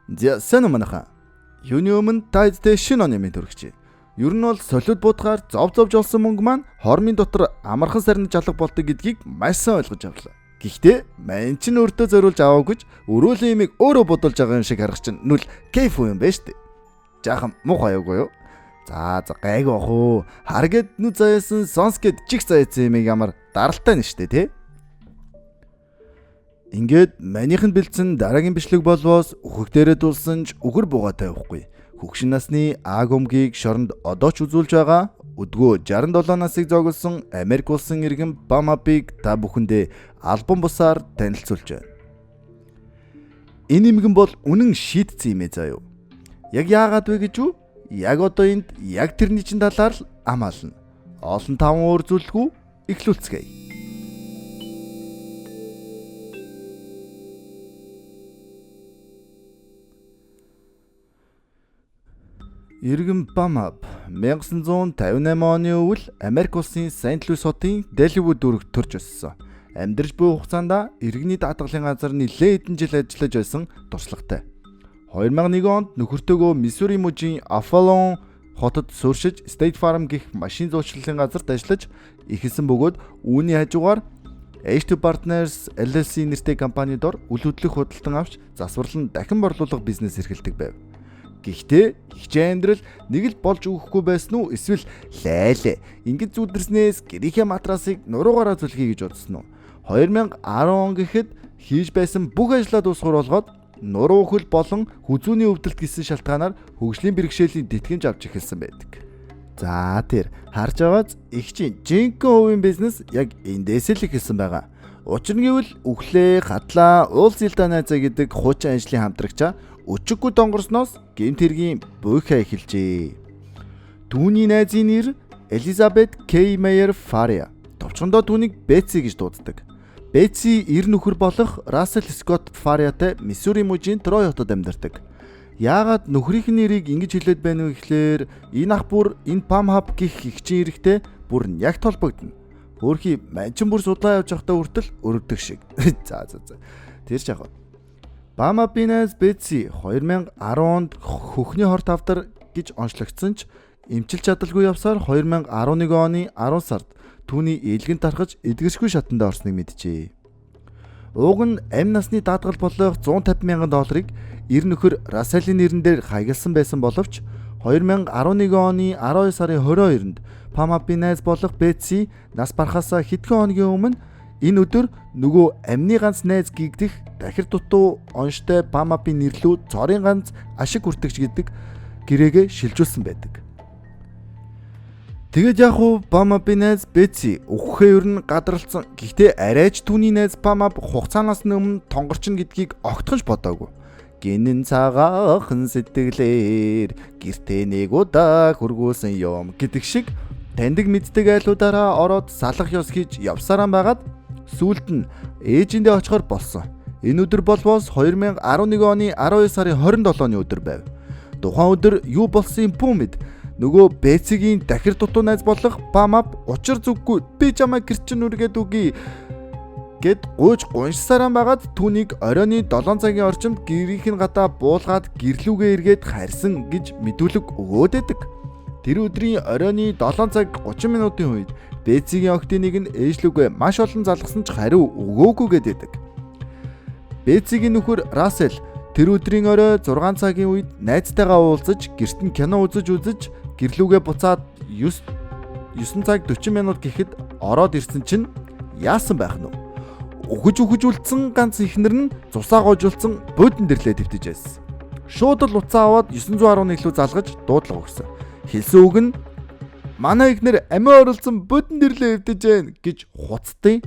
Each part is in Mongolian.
За сайн уу манайхаа. Юуны өмнө та эдтэй шинэ оны мэнд хүргэж. Ер нь бол солиуд будгаар зов зовж олсон мөнгө маань хормын дотор амархан сарниж алга болдог гэдгийг маш сайн ойлгож авлаа. Гэхдээ мань чинь өөртөө зориулж аваагүйч өрөөлийн имийг өөрөө бодулж байгаа юм шиг харах чинь нүл кайф юм байна штэ. Жаахан муухай аюугүй юу? За за гайгүй ах уу. Харгээд нү заяасан сонсгээд чих заяасан имийг ямар даралтай нь штэ тий. Ингээд манийхэнд бэлдсэн дараагийн бичлэг болвоос үхэг дээрээ дулсан ч үхэр буугаа тавихгүй. Хөгшин насны А гомгийг шоронд одоо ч үзүүлж байгаа өдгөө 67 насыг зоглосон Америк улсын иргэн Бамабыг та бүхэндээ албан бусаар танилцуулж байна. Энэ имгэн бол үнэн шийтцэн юм ээ заа юу. Яг яагаад вэ гэж үү? Яг одоо энд яг тэрний чин талаар л амаална. Олон таван өөр зүйлгүй эхлүүлцгээе. Иргэн Бамаб 1958 оны өвөл Америк улсын Сент Луис хотын Делливуд дүүрэгт төрж өссөн. Амьдарч буй хугацаанд иргэний даатгалын газар нэлээд хэдэн жил ажиллаж байсан туршлагатай. 2001 онд нөхөртөөгөө Миссури мужийн Афалон хотод сууршиж State Farm гэх машин зуучлалын газарт ажиллаж эхэлсэн бөгөөд үүний хажуугаар H2 Partners LLC нэртэй компани дор үл хөдлөх худалдан авч засварлан дахин борлуулах бизнес эрхэлдэг байв. Гэхдээ ихчийн амьдрал нэг л болж өгөхгүй байсан уу эсвэл лайлээ. Ингэж зүудэрснээс гэрийнхээ матрасыг нуруугаараа зүлхий гэж бодсон уу? 2010 он гэхэд хийж байсан бүх ажлаа дуусгар болгоод нуруу хөл болон хүзүүний өвдөлт гэсэн шалтгаанаар хөгжлийн бэрхшээлийн тэтгэмж авч эхэлсэн байдаг. За тэр харж байгааз ихчийн жинхэнэ хувийн бизнес яг эндээс л эхэлсэн байгаа. Учир нь гэвэл үхлээ, хадлаа, уулз илдаа найзаа гэдэг хуучин ажлын хамтрагчаа өчиггүй донгорсноос гэмт хэргийн буйхаа эхэлжээ. Түүний найзын нэр Элизабет К. Мейер Фариа. Товчхондоо түүнийг Бетси гэж дууддаг. Бетси эр нөхөр болох Рассел Скотт Фариатай Миссури мужийн Трой хотод амьдардаг. Яагаад нөхрийнх нь нэрийг ингэж хэлээд байна вэ гэхлээр энэ ах бүр энэ Памхаб гих эгчийн эрэгтэй бүр нь яг толбогдно. Хөөхий манчин бүр судлаа явж байхдаа хүртэл өрөвдөг шиг. За за за. Тэр ч яг. Бама Биназ Бетси 2010 онд хөхний хорт хавдар гэж онцлогдсон ч эмчилж чадалгүй явсаар 2011 оны 10 сард түүний элгэн тархаж эдгэршгүй шатанд орсныг мэджээ. Уг нь амь насны даатгал болох 150 мянган долларыг эр нөхөр Расселийн нэрэн дээр хаягдсан байсан боловч 2011 оны 12 сарын 22-нд Памапи найз болох Бетси нас барахаасаа хэдхэн хоногийн өмнө энэ өдөр нөгөө амны ганц найз гэгдэх дахир дутуу онштой Памапи нэрлүү цорын ганц ашиг хүртэгч гэдэг гэрээгээ шилжүүлсэн байдаг. Тэгээд яг уу Памапи найз Бетси үхэхээ ер нь гадралцсан. Гэхдээ арайч түүний найз Памап хугацаанаас өмнө тонгорчно гэдгийг огтхон ч бодоогүй. Гинэн цагаахан сэтгэлээр гэртээ нэг удаа хөргүүлсэн юм гэдэг шиг таньдаг мэддэг айлуудаараа ороод салах ёс хийж явсараа байгаад сүүлд нь ээжиндээ очихор болсон. Энэ өдөр болвоос 2011 оны 12 сарын 27-ны өдөр байв. Тухайн өдөр юу болсон юм бүү мэд. Нөгөө Бэцигийн дахир дутуу найз болох Памап учир зүггүй би чамайг гэрчин үргээд үгүй гэд гуйж гуншсараа байгаад түүнийг оройн 7 цагийн орчимд гэрийнх нь гадаа буулгаад гэрлүүгээ эргээд харьсан гэж мэдүүлэг өгөөд байдаг. Тэр өдрийн оройн 7 цаг 30 минутын үед Бэцигийн охидын нэг нь ээжлүүгээ маш олон залгасан ч хариу өгөөгүй гээд байдаг. Бэцигийн нөхөр Рассел тэр өдрийн орой 6 цагийн үед найзтайгаа уулзаж гэрт нь кино үзэж гэрлүүгээ буцаад 9 цаг 40 минут гэхэд ороод ирсэн чинь яасан байх нь вэ? Үхэж үлдсэн ганц эхнэр нь цусаа гожулсан буудан дэрлээ твтэж байсан. Шууд л утсаа аваад 911 лүү залгаж дуудлага өгсөн. Хэлсэн үг нь манай эхнэр амиа оролцсон буудан дэрлээ эвдэж гэн гэж хуцтын.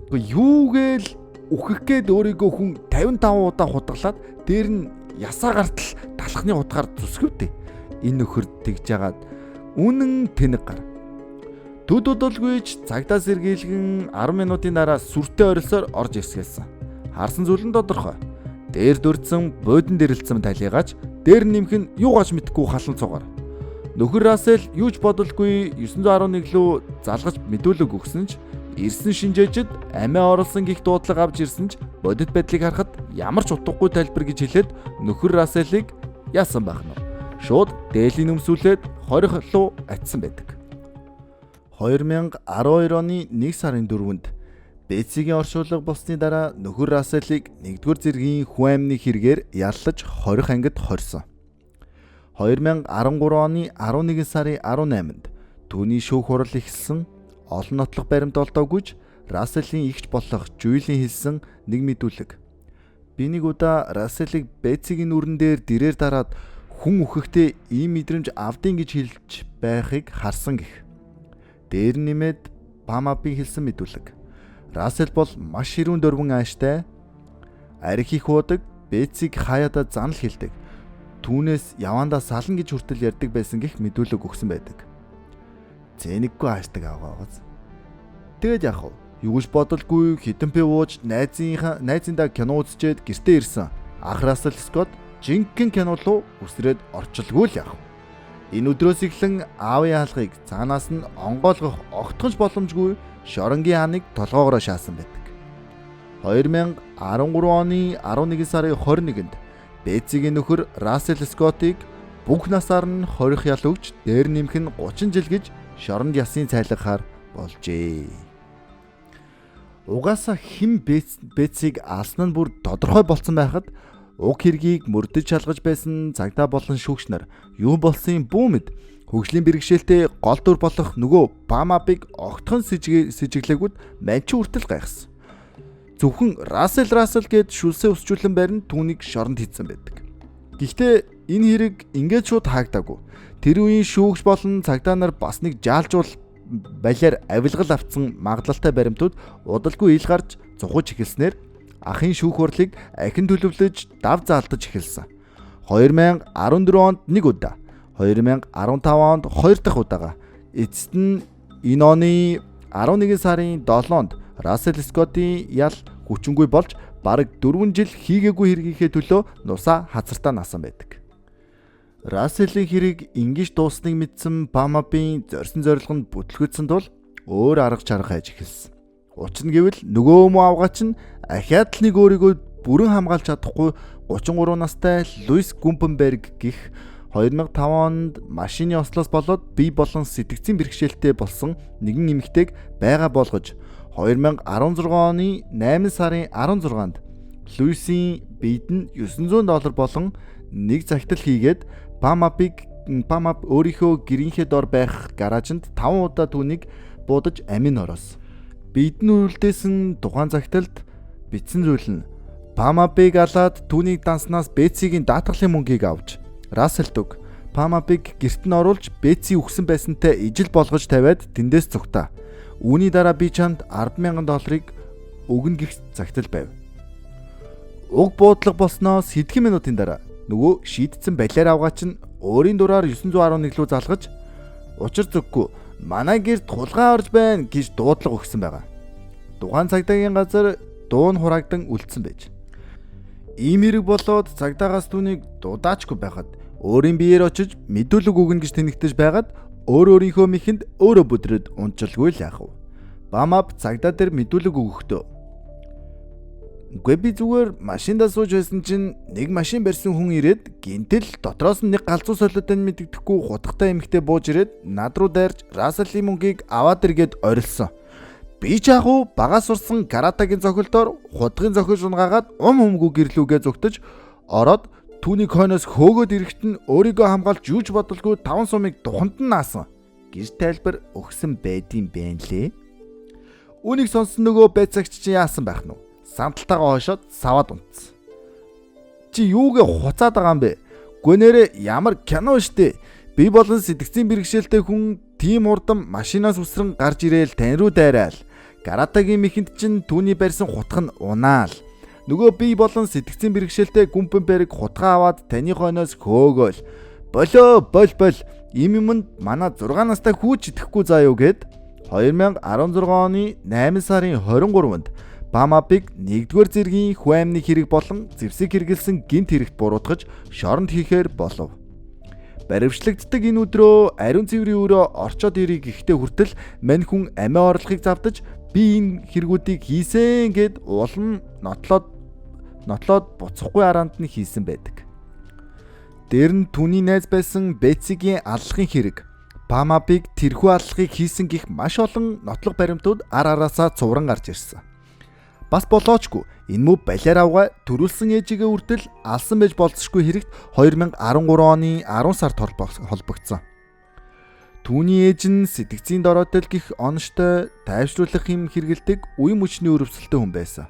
Гэхдээ юугээл үхэх гээд өөрийгөө хүн 55 удаа хутгалаад дээр нь ясаа гартал талхны утгаар зүсгэвдээ. Энэ нөхөр тэгж яагаад үнэн тэнэг гар. Төд удалгүйч цагдаа сэргийлгэн 10 минутын дараа сүртэй орилсоор орж ирсгэлсэн. Харсан зүйл нь тодорхой. Дээр дүрдсэн, буудан дэрэлцсэн талигаач дээр нэмэх нь юу гаж мэдгүй халан цугаар. Нөхөр Рассел юу ч бодолгүй 911 лүү залгаж мэдүүлэг өгсөн ч Ирсэн шинжээчд амиа оруулсан гих дуудлага авч ирсэн ч бодит байдлыг харахад ямар ч утгагүй тайлбар гэж хэлээд нөхөр Расселыг яасан байх нь. Шууд дээлийн өмсүүлээд 20 руу атсан байдаг. 2012 оны 1 сарын 4-нд Бэцигийн оршуулга болсны дараа нөхөр Расселыг 1-р зэргийн хүн амны хэрэгээр яллаж 20 ангид хорьсон. 2013 оны 11 сарын 18-нд түүний шүүх хурал эхэлсэн. Олон нотлох баримт олдоогүй ч Расселийн эгч болох Жуилийн хэлсэн нэг мэдүүлэг. Би нэг удаа Расселыг Бэцигийн нүрэн дээр дэрээр дараад хүн үхэхдээ ийм мэдрэмж авдیں гэж хэлж байхыг харсан гэх. Дээр нэмээд Памапын хэлсэн мэдүүлэг. Рассел бол маш ширүүн дөрвөн ааштай, арх их уудаг, Бэциг хаяада занал хэлдэг. Түүнээс явандаа сална гэж хүртэл ярьдаг байсан гэх мэдүүлэг өгсөн байдаг. Зэнэггүй аашдаг аваагаас. Тэгээд яах вэ? Юу ч бодолгүй хитэн пив ууж найзындаа кино үзчихэд гэртээ ирсэн. Ах Рассел Скотт жинхэнэ кино руу үсрээд орчилгүй л яах вэ? Энэ өдрөөс эхлэн аавын хаалгыг цаанаас нь онгойлгох огтхонч боломжгүй шоронгийн хааныг толгоогоороо шаасан байдаг. 2013 оны 11 сарын 21-нд Бэцигийн нөхөр Рассел Скоттыг бүх насаар нь хорих ял өгч дээр нэмэх нь 30 жил гэж шоронд ясын цайлгахаар болжээ. Угаасаа хэн Бэциг алсан нь бүр тодорхой болцсон байхад уг хэргийг мөрдөж шалгаж байсан цагдаа болон шүүгч нар юу болсын бүү мэд хөгжлийн бэрхшээлтэй гол дүр болох нөгөө Памабыг огтхон сэжиглээгүүд манчин хүртэл гайхсан. Зөвхөн Рассел гэд шүлсээ өсчүүлэн барин түүнийг шоронд хийцэн байдаг. Гэхдээ энэ хэрэг ингээд шууд хаагдаагүй. Тэр үеийн шүүгч болон цагдаа нар бас нэг жаалжуул балиар авилгал авцсан магадлалтай баримтууд удалгүй ил гарч зухаж эхэлснээр ахын шүүх хурлыг ахин төлөвлөж дав заалдаж эхэлсэн. 2014 онд нэг удаа, 2015 онд хоёр дахь удаага, эцэст нь энэ оны 11 сарын 7-нд Рассел Скоттын ял хүчингүй болж бараг 4 жил хийгээгүй хэргийнхээ төлөө нусаа хазартаа насан байдаг. Расселийн хэрэг ингэж дуусныг мэдсэн Памабын зорьсон зорилго нь бүтлгүйтсэн тул өөр арга чарга хайж эхэлсэн. Учир нь гэвэл нөгөө муу авгаач нь ахиад л нэг өөрийгөө бүрэн хамгаалж чадахгүй 33 настай Луис Гумпенберг гэх 2005 онд машины ослоос болоод бие болон сэтгцийн бэрхшээлтэй болсон нэгэн эмэгтэйг байгаа болгож 2016 оны 8 сарын 16-нд Луисийн биед нь $900 болон нэг захидал хийгээд Памаб өөрийнхөө гэрийнхээ дор байх гаражинд 5 удаа түүнийг буудаж амин ороос. Бид нь үлдээсэн тухайн захидалд бичсэн зүйл нь Памабыг алаад түүнийг данснаас Бэцигийн даатгалын мөнгийг авч Рассел дүг Памабыг гэрт нь оруулж Бэци үхсэн байсантай ижил болгож тавиад тэндээс цугтаа. Үүний дараа би чамд $10,000 өгнө гэх захидал байв. Уг буудлага болсноос хэдхэн минутын дараа нөгөө шийдсэн балиар авгаач нь өөрийн дураар 911 рүү залгаж учир зүггүй манай гэрт хулгай орж байна гэж дуудлага өгсөн байгаа. Тухайн цагдаагийн газар дуун хураагдан үлдсэн байж. Ийм хэрэг болоод цагдаагаас түүнийг дудаачгүй байхад өөрийн биеэр очиж мэдүүлэг өгнө гэж тэнэгтэж байгаад өөр өөрийнхөө мэхэнд өөрөө бүдрээд унчилгүй л яах вэ? Бамаб цагдаа дээр мэдүүлэг өгөхдөө үгүй би зүгээр машиндаа сууж байсан чинь нэг машин барьсан хүн ирээд гинтэл дотроос нь нэг галзуу солиотой мэдэгдэхгүй хутгатай эмэгтэй бууж ирээд над руу дайрч Расселийн мөнгийг аваад иргээд орилсон. Би ч яг уу багаас сурсан каратагийн зохилдоор хутгын зохиж унгаагаад ум хүмгүй гэрлүүгээ зүгтэж ороод түүнийг хойноос хөөгөөд ирэхэд нь өөрийгөө хамгаалж юу ч бодолгүй 5 сумыг духанд нь наасан гэж тайлбар өгсөн байдсан бэ лээ. Үүнийг сонссон нөгөө байцаагч чинь яасан байх нь вэ? Сандалтайгаа хойшоод саваад унтсан. Чи юугээ хуцаад байгаа юм бэ? Гүн нэрээ ямар кино штэ. Би болон сэтгцийн бэрхшээлтэй хүн тийм хурдан машинаас үсрэн гарч ирээл тань руу дайраал. Каратагийн мэхэнд чинь түүний барьсан хутга нь унаал. Нөгөө би болон сэтгцийн бэрхшээлтэй Гүмпенберг хутгаа аваад таны хойноос хөөгөөл. Болоо бол бол им юмд манай 6 настай хүүч идэхгүй заа юу гэд 2016 оны 8 сарын 23-нд Бамабыг 1-р зэргийн хүн амны хэрэг болон зэвсэг хэрэгэлсэн гинт хэрэгт буруутгаж шоронд хийхээр болов. Баривчлагддаг энэ өдрөө ариун цэврийн өрөө орчоод ирэх гэхдээ хүртэл мань хүн амиа орлохыг завдаж Би энэ хэрэгүүдийг хийсэн гэд улам нотлоод буцахгүй араанд нь хийсэн байдаг. Дээр нь түүний найз байсан Бетсигийн аллахын хэрэг Памабыг тэрхүү аллахыг хийсэн гих маш олон нотлох баримтууд ар араасаа цувран гарч ирсэн. Бас болоочгүй энэ мөв балиар авгаа төрүүлсэн ээжигээ үртэл алсан байж болцсохгүй хэрэгт 2013 оны 10 сард холбогдсон. Түүний ээж нь сэтгцийн дороотол гих оноштой тайвшруулах юм хэрэгэлдэг үе мөчний өрөвсөлтөй хүн байсан.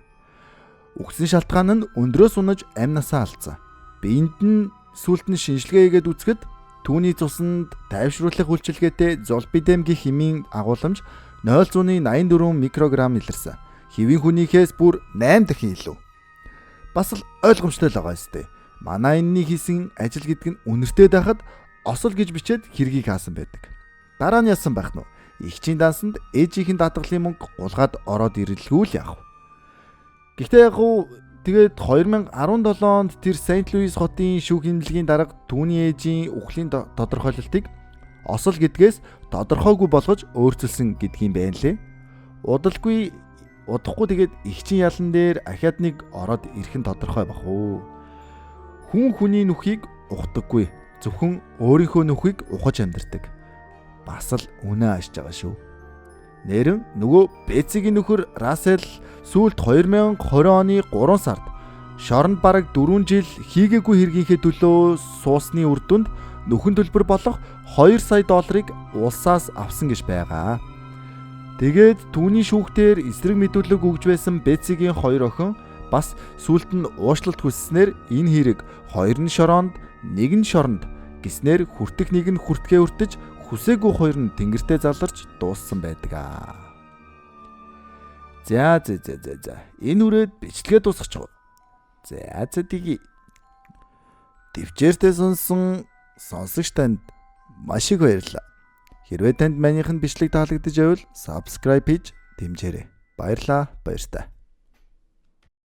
Үхсэн шалтгаан нь өндрөөс унаж амь насаа алдсан. Биеинд нь сүүлд нь шинжилгээ хийгээд үзэхэд түүний цуснд тайвшруулах үйлчилгээтэй золбидем гих химийн агуулмж 0.84 микрограмм илэрсэн. Хэвийн хүнийхээс бүр 8 дахин илүү. Бас л ойлгомжтой л байгаа ёстой. Манай энэний хийсэн ажил гэдэг нь үнэртэй байхад осол гэж бичээд хэргийг хаасан байдаг. Дараа нь яасан байх нь вэ? Эгчийн дансанд ээжийнх нь даатгалын мөнгө гулгаад ороод ирэлгүй л яах вэ? Гэхдээ яг уу тэгээд 2017 онд тэр Сент Луис хотын шүүх хэмнэлгийн дарга түүний ээжийн үхлийн тодорхойлолтыг осол гэдгээс тодорхойгүй болгож өөрчилсөн гэдгийм байна лээ. Удалгүй удахгүй тэгээд эгчийн ялан дээр ахиад нэг ороод ирэх нь тодорхой бах уу. Хүн хүний нүхийг ухдаггүй. Зөвхөн өөрийнхөө нүхийг ухаж амьдардаг. Бас л үнэ аашж байгаа шүү. Нэрэн нөгөө Бэцигийн нөхөр Рассел сүүлд 2020 оны 3 сард шоронд бараг 4 жил хийгээгүй хэргийнхээ төлөө суусны үр дүнд нөхөн төлбөр болох 2 сая долларыг улсаас авсан гэж байгаа. Тэгээд түүний шүүхтэр эсрэг мэдүүлэг өгж байсан Бэцигийн хоёр охин бас сүүлд нь уушлалт хүсснээр энэ хэрэг хоёр нь шороонд, нэг нь шоронд гэснээр хүртэх нэг нь хүртгээ өртөж хүсээгүй хоёр нь тэнгэртээ заларч дууссан байдаг аа. За за за за за. Энэ үрээд бичлэгээ дуусгачих. За за тгий. Төвчээртэй сонсон сонсогч танд маш их баярлалаа. Хэрвээ танд манийх нь бичлэг таалагдаж байвал subscribe хийж дэмжээрэй. Баярлалаа. Баяртай.